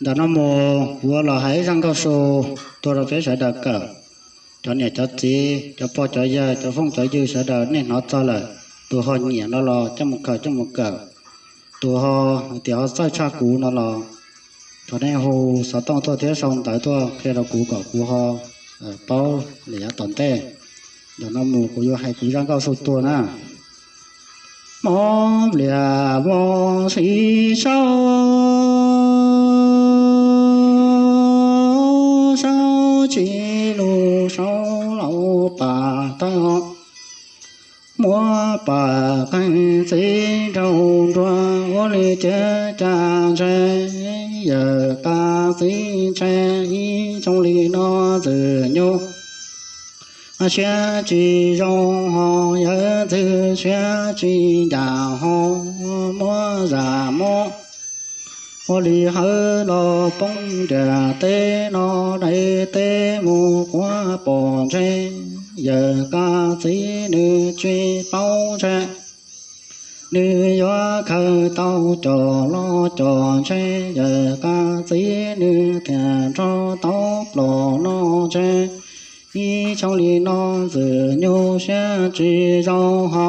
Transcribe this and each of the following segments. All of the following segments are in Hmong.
Ntawm no mus kuv ua los hais ib zaj nkauj su tuaj rau peb sawv daws kawm. Cov niam cov txiv, cov pog cov yawg, cov phooj cov ywg sawv daws nej hnov txog lawm, tus ho nyiam no los coj mus kawm, coj mus kawm. Tus ho hais tias ho txawj tshaj kuv no los thov nej hu xov tooj tuaj thiab sau ntawv tuaj qhia rau kuv kom kuv ho paub lawm yav tom ntej. Ntawm no mus kuv yuav hais kuv zaj nkauj su tuaj na. Mob nplias mos siv saub, saub tsis lug saub laus pam tawg ho, muab pam qeej txiv nraug nruas ua li tiav cas ntshe yawm kab txiv ntshe ib xyoo li no ntxwg nyuj siab tsis zoo ho, yawm ntxwg siab tsis ncas ho, muab zam mob ua li hawv los poob ntiag teb no, dai teb mus quav pom ntshe yawm kab txiv nws tsis paub ntshe nws yuav khaws tau cov los cov ntshe yawm kab txiv nws thiaj nrog tau plom no ntshe ib xyoo li no ntxwg nyuj siab tsis zoo ho,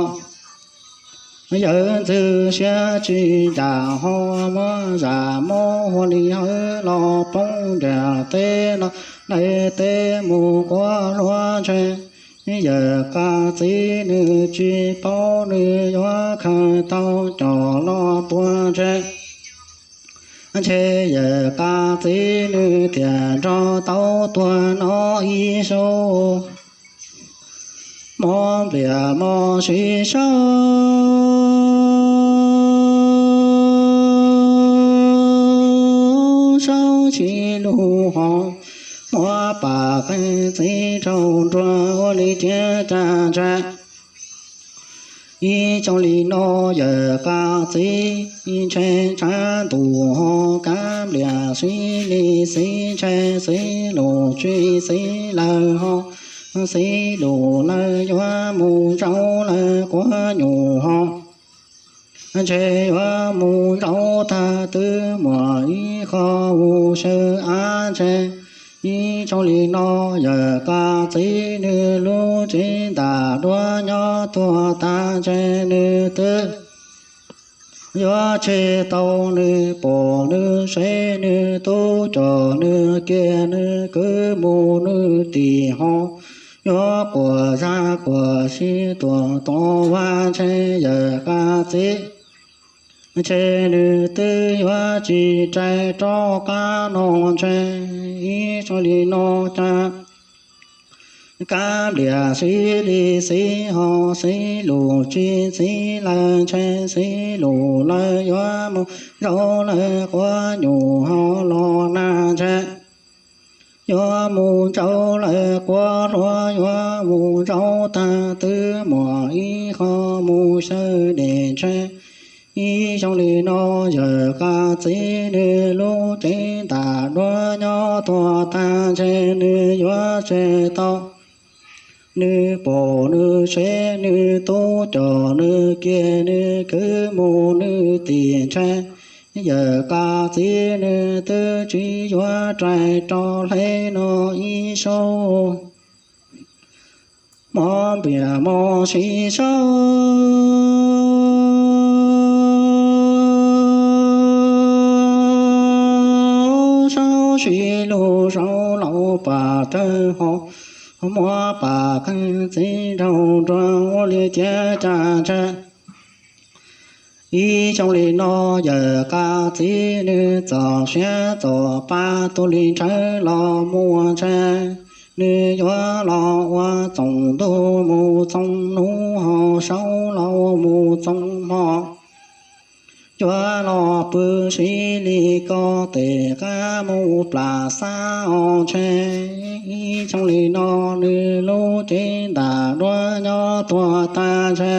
yawm ntxwg siab tsis ncas ho, muab zam mob ua li hawv los poob ntiag teb no, dai teb mus quav hluav ntshe yawm kab txiv nws tsis paub nws yuav khaws tau cov los puas ntshe, ntshe yawm kab txiv nws thiaj nrog tau tuag no ib xyoo. Mob nplias mos siv saub, saub tsis lug ho, muab pam qeej txiv nraug nruas ua li tiav cas ntshe ib xyoo li no yawm kab txiv ntshe ntshav ntuj ho, kab nplias siv li xiv ntshe xiv lus tsis xiv lawm ho, xiv lus lawm yuav mus zaum lawm quav nyuj ho, ntshe yuav mus zaum tag twb muaj ib qho mus saw av ntshe ib xyoo li no yawm kab txiv nws lub cev ntam duab nyob tuag tag ntshe nws twb yuav tseg tau nws pom nws sev nws tub coj nws kiag nws kwv mus nws tim ho, yuav quas zaj quas sib tuam tuam vaj ntshe yawm kab txiv ntshe nws twb yuav tsis rais rov qab no ntshe ib xyoo li no cas kab nplias siv li xiv ho, xiv lus tsis xiv lawm ntshe xiv lus lawm yuav mus zaum lawm quav nyuj ho los nag ntshe yuav mus zaum lawm quav hluav yuav mus zaum tag twb muaj ib qho mus saw dej ntshe ib xyoo li no yawm kab txiv nws lub cev ntam duab nyob tuag tag ntshe nws yuav tseg tau nws pom nws sev nws tub coj nws kiag nws kwv mus nws tim ntshe yawm kab txiv nws twb tsis yuav rais rov hle no ib xyoo. Mob nplias mos siv saub, saub sib lug saub laus pam tawg ho, muab pam qeej txiv nraug nruas ua li tiav cas ntshe ib xyoo li no yawm kab txiv nws txaus siab txaus pa tuaj li ntshaw los muaj ntshe nws yuav los ua txoom ntuj mus txoom hnub ho saub los mus txoom hmo yuav los pw sib li ko tes qab mus plam xab os ntshe ib xyoo li no nws lub cev ntam duab nyob tuag tag ntshe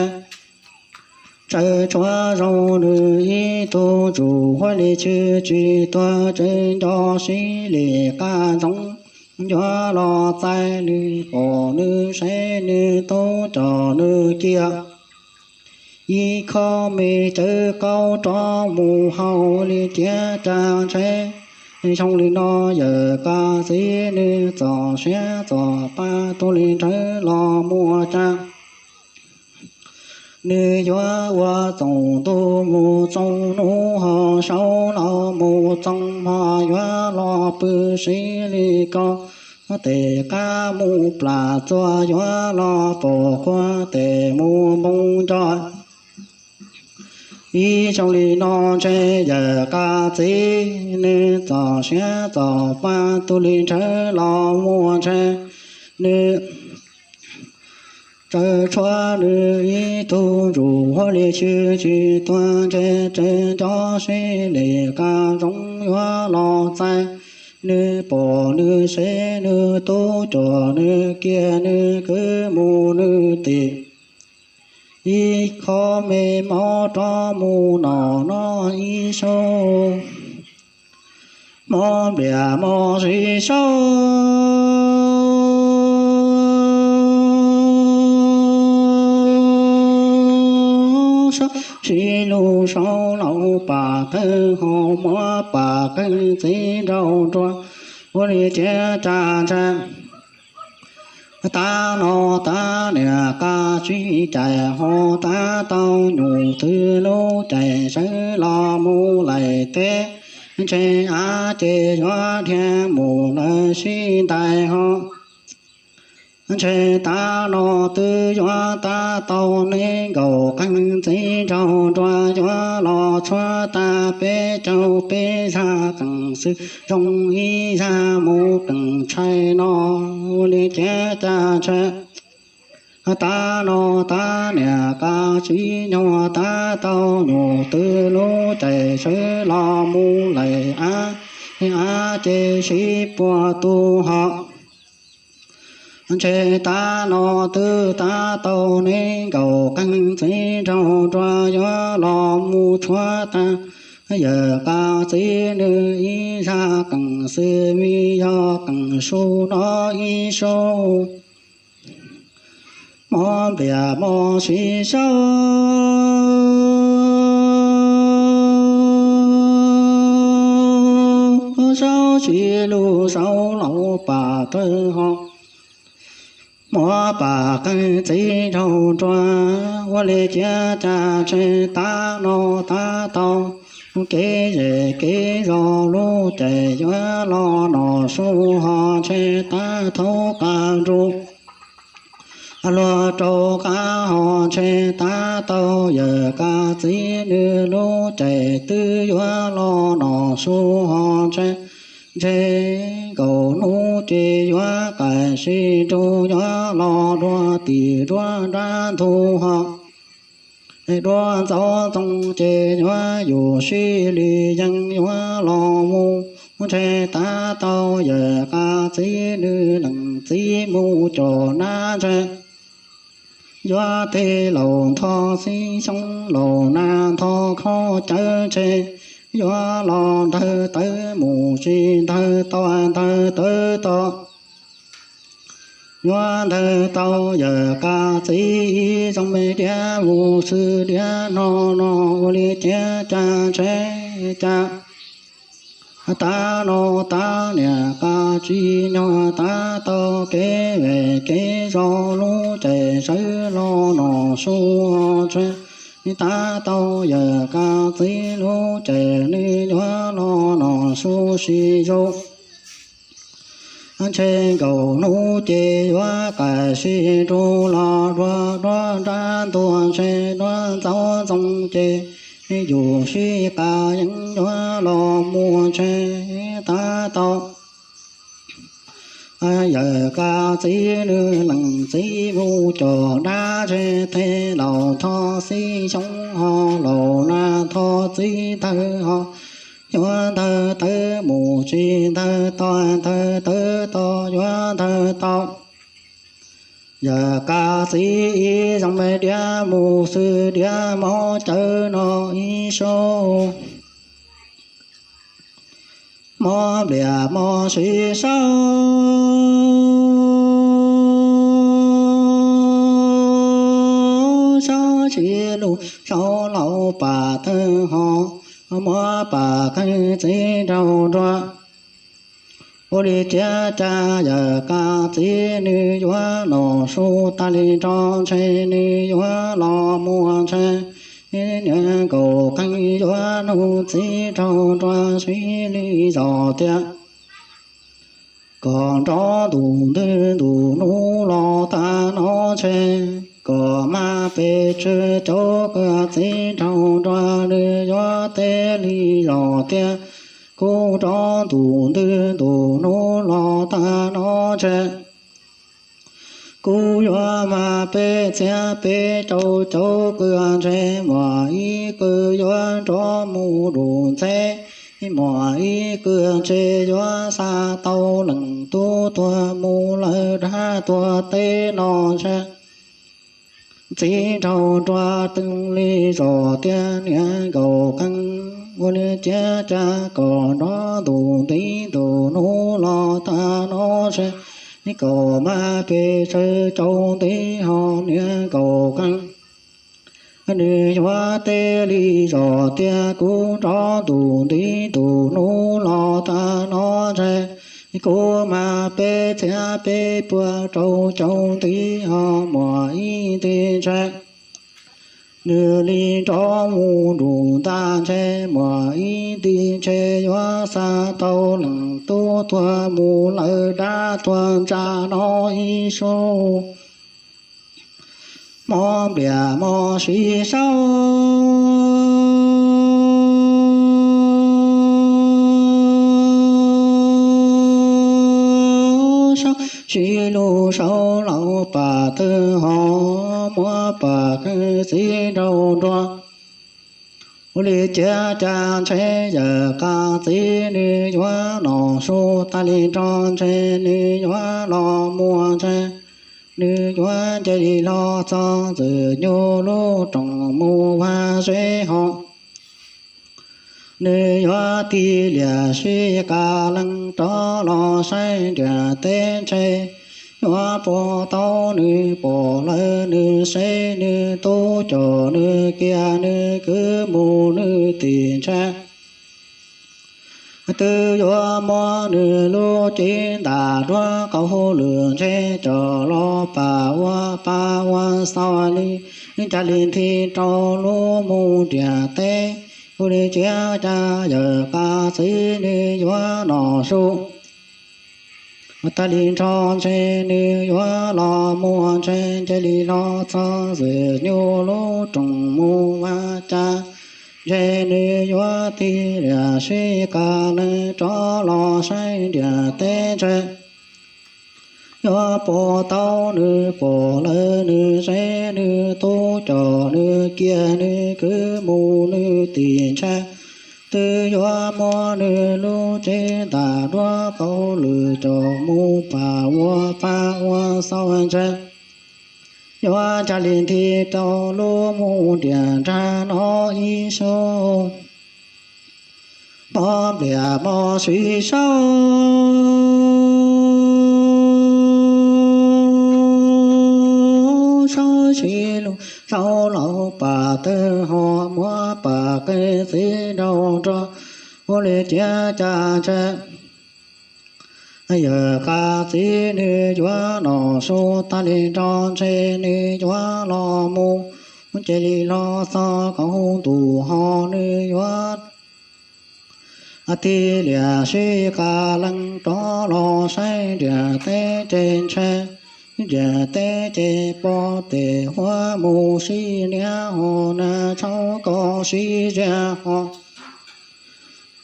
tsaws tshuav zoo nws ib tug ntsuj huab li chwj tsis tuag tseem nco sib li qab ntxoov yuav los txais nws pom nws sev nws tub coj nws kiag ib khob me cawv qaub rov mus haus li tiav cas ntshe Xyoo li no yawm Kab Txiv nws txom siab txom pa tuaj li nrhawv los muaj tsa. Nws yuav ua txoom ntuj mus txoom hnub ho saud los mus txoom hmo yuav los pw siv li ko. Tes qab mus plam txuas yuav los pom qhua tes mus npoo nco. Ib xyoo li no ntshe yawm Kab Txiv nws txom siab txom pa tuaj li nrhawv los muaj ntshe nws tsaws tshuaj nws ib tug ntsuj huab li xyw tsis tuag ntshe tseem nco sib li qab zoov yuav los txais. Nws pom nws seb nws tub cuag nws kiag nws kwv mus nws tim ib khob me mob rov mus noj no ib zaug. Mob nplias mob siv saub, saub siv lug saub laus pam tawg ho, mob pam qeej txiv nraug nruas ua li tiav cas ntshe tab no tab niam qab tsib cais ho tab tau nyuj twg lub cais sawv los mus laim teb. Ntshe av ces yuav dhia mus lawm sib ntais ho. Ntshe tab no twb yuav tab tau nees nkaum qeej txiv nraug nruas yuav los tshuav tag peb caug peb zag qeej xwb zoo ib zag mus qeej tshais no ua li tiav cas ntshe tab no tab niam qab tsib nyuag tab tau nyuj twg lub cais sawv los mus laim av, av ces sib puag tu ho. Ntshe tab no twb tab tau nees nkaum qeej txiv nraug nruas yuav los mus tshuav tag yawm qab txiv nws ib zag qeej xwb vim yog qeej su no ib su mob nplias mob siv saub, saub siv lug saub laus pam tawg ho. Mob pam qeej txiv nraug nruas ua li tiav cas ntshe tab no tab tau kev zem kev zos lub cais yuav los noj su ho ntshe tab thaub qab nruas luag rau qab ho ntshe tab tau yawm qab txiv nws lub cais twb yuav los noj su ho ntshe ntshe nkaum hnub ces yuav qais sib nrug yuav los dua tim duab nrab ntug ho. Dua ntxauv ntxoo ces yuav yus sib li yees yuav los mus ntshe tab tau yawm qab txiv nws leej txiv mus cov nab ntshe yuav tej laus ntho xib xyoob laus nas ntho khaub cawv ntshe yuav los ntawg tawv mus tsis ntawg tau ntawg tawv tau yuav ntawg tau yawm qab txiv ib zoo me diab mus xwb diab no no ua li tiav cas ntshe cas tab no tab niam qab tsib nyuag tab tau kev vem kev zos lub cais sawv los noj su ntshe tab tau yawm qab txiv lub cais nws yuav los noj su sib zog ntshe nkaum hnub ces yuav qais sib nrug los dua duab nrab ntuag ntshe dua ntxauv ntxoo ces yus sib qas yeeb yuav los muaj ntshe tab tau yawm qab txiv nws leej txiv mus cov dab ntshe tej laus ntho xib xyoob ho laus nas ntho txiv ntawg ho yuav ntawg tawv mus tsis ntawg tau ntawg tawv tau yuav ntawg tau yawm qab txiv ib zoo me diab mus xwb diab mob cawv no ib sab mob nplias mob siv saub, saub siv lug saub laus pam tawg ho, mob pam qeej txiv nraug nruas Ua li ciav cas yawm qab txiv nws yuav los su tas li nrho ntshe nws yuav los muaj ntshe niam nkaum qeej yuav nug txiv nraug nruas sib li zos tias kom nrov ntus ntwg ntus hnub los tag no ntshe kom mag pes tsawg cov kwv txiv nraug nruas nws yuav teb li zos tias kuv nrov ntus ntwg ntus hnub los tag no ntshe kuv yuav mag peb txhiab peb rau cov kwv ntshe muaj ib kwv yuav nrov mus dum ntxeb, muaj ib kwv ntshe yuav xa tau leej tub tuag mus lawm dab tuag teb no ntshe txiv nraug nruas teb li zos tias niam nkaum qeej ua li ciav cas kom nrov ntus ntwg ntus hnub los tag no ntshe kom mag pes tsawg cov ntwg ho niam nkaum qeej nws yuav teb li zos tias kuv nrov ntus ntwg ntus hnub los tag no ntshe kuv mag peb txhiab peb puas rau cov ntwg ho muaj ib ntwg ntshe nws li nrov mus dum ntag ntshe muaj ib ntwg ntshe yuav xa tau leej tub tuag mus lawm dab tuag ntsa no ib sub mob nplias mob sib saub saub sib lug saub laus pam twg ho muab pam qeej txiv nraug nruas ua li ciav cas ntshe yawm qab txiv nws yuav los su tas li nrho ntshe nws yuav los muaj ntshe nws yuav nce li los txog ntxwg nyoog lub rooj mus vaj zeb ho nws yuav tig liam sij kas leej rov los saib ntiaj teb ntshe yuav pom tau nws pom lawm nws seb nws tub coj nws kiag nws kwv mus nws tim ntshe twb yuav muab nws lub cev ntam duab qaug lwm ntshe coj los pam ua pa ua xaus li cas li nthi rau lub mus ntiaj teb ua li ciav cas yawm qab txiv nws yuav los su tas li nrho ntshe nws yuav los muaj ntshe nce li los txog ntxwg nyoog lub rooj mus vaj cas ntshe nws yuav tig liam sij kas leej rov los saib ntiaj teb ntshe yuav pom tau nws pom lawm nws seb nws tub coj nws kiag nws kwv mus nws tim ntshe twb yuav muab nws lub cev ntam duab qaug lwm coj mus pam ua pa ua xaus ntshe yuav cas li nthi rau lub mus ntiaj teb no ib sub mob nplias mob sib saub saub sib lug saub laus pam twg ho muab pam qeej txiv nraug nruas ua li ciav cas ntshe yawm qab txiv nws yuav los su tas li nrho ntshe nws yuav los mus nce li los txog qaum ntuj ho nws yuav tig liam sij kas leej rov los saib ntiaj teb ces ntshe ntiaj teb ces pom tes huab mus sib niab ho nag tshauv kos sib ziag ho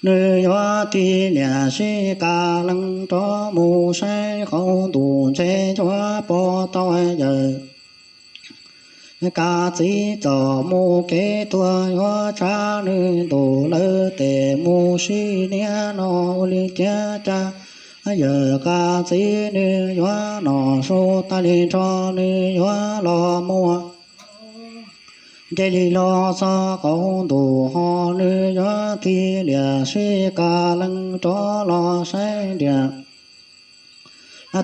nws yuav tig liam sij kas leej rov mus saib qaum ntuj ntshe yuav pom tau yawm qab txiv txoj mus kev tuag yuav tshav nws ntuj lawv tes mus sib niab no ua li ciav cas yawm qab txiv nws yuav los su tas li nrho nws yuav los muaj nce li los txog qaum ntuj ho nws yuav tig liam sij kas leej rov los saib ntiaj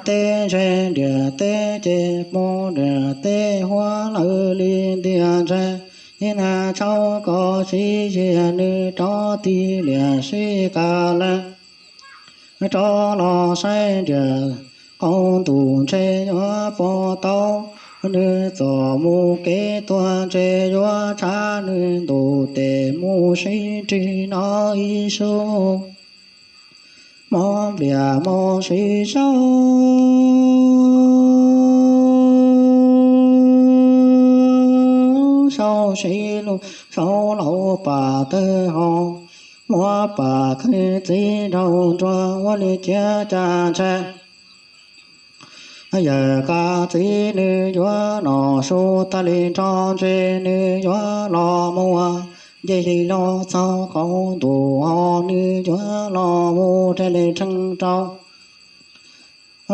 teb ntshe ntiaj teb ces mus ntiaj teb huab lawv li ntiag ntshe ib nag tshauv kos sib ziag nws rov tig liam sij kas leej Rov los saib nriam qaum ntuj ntshe yuav puas tau, nws txom mus kev tuag ntshe yuav tshav nws ntuj tes mus sib nrig no ib sub. Mob nplias mob sib sau, sau sib lug sau laus pam tawg hos, muab pam kheej txiv nraug nruas ua li ciav cas ntshe yawm qab txiv nws yuav nom su tag li nrho ntshe nws yuav los mus nce hli los txog qaum ntuj hos nws yuav los mus rau li rheej rau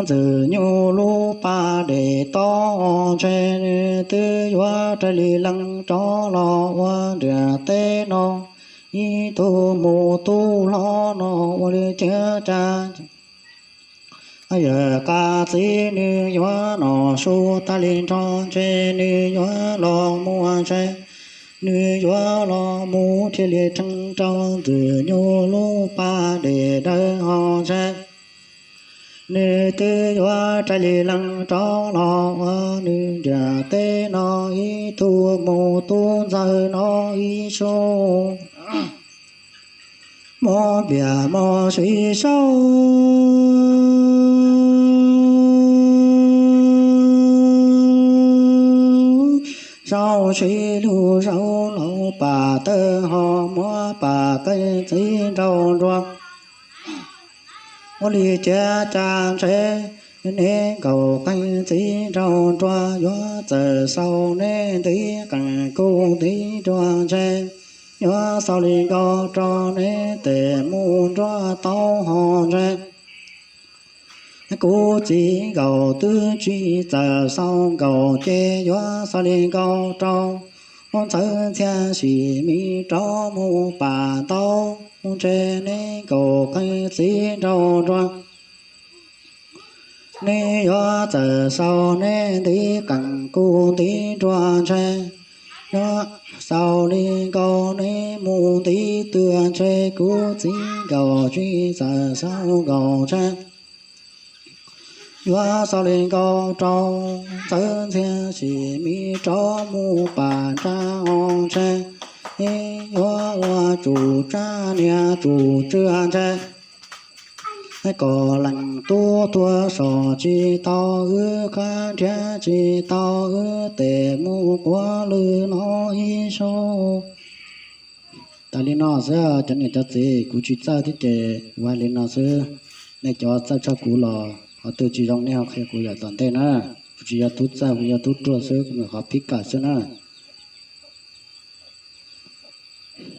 ntxwg nyoog lub pas dej tob ntshe nws twb yuav raws li leej rov los ua ntiaj teb no ib tug mus tub hlob no ua li ciav cas yawm qab txiv nws yuav nom su tag li nrho ntshe nws yuav los mus ntshe nws yuav los mus thiaj li rheej rau ntxwg nyoog lub pas dej dawb hos ntshe nws twb yuav raws li leej rov los ua nws ntiaj teb no ib tug mus tub ntxawg no ib sub. Mob npias mob sib sau, sau sib lug sau laus pam tawg hos muab pam kheej txiv nraug nruas ua li ciav cas ntshe neb nkaus kheej txiv nraug nruas yuav txawm sau neb ntiv qees kuj ntiv nruas ntshe yuav xaus li nkaus rau neb tes mus nruab taub hos ntshe kuv txiv nkaus twb tsis txawm xaus nkaus ces yuav xaus li nkaus rau ntxawg ntxhiab sim me rov mus pam ntaub ntshe neb nkaus kheej txiv nraug nruas neb yuav txawm xaus neb ntiv qees kuj ntiv nruas ntshe yuav xaus li nkaus neb mus ntiv tuag ntshe kuv txiv nkaus tsis txawm xaus nkaus ntshe yuav xaus li nkaus rau ntxawg ntxhiab sim me rov mus pam nrab hos ntshe yuav ua tsum tsab niag tsum tswv ntshe kom leej tub tuag soj tsis tau wb qab nrhiav tsis tau wb tes mus quav lwm no ib sub. Tas li no xwb cov niam cov txiv, kuv tsis txawj thiab ces ua li no xwb. Nej cov txawj tshaj kuv los qhov twg tsis zoo nej ho qhia kuv yav tom ntej na. Kuv tsis yog tub txawj, kuv yog tub ruam xwb, kuv nyuam qhuav pib kawm xwb na.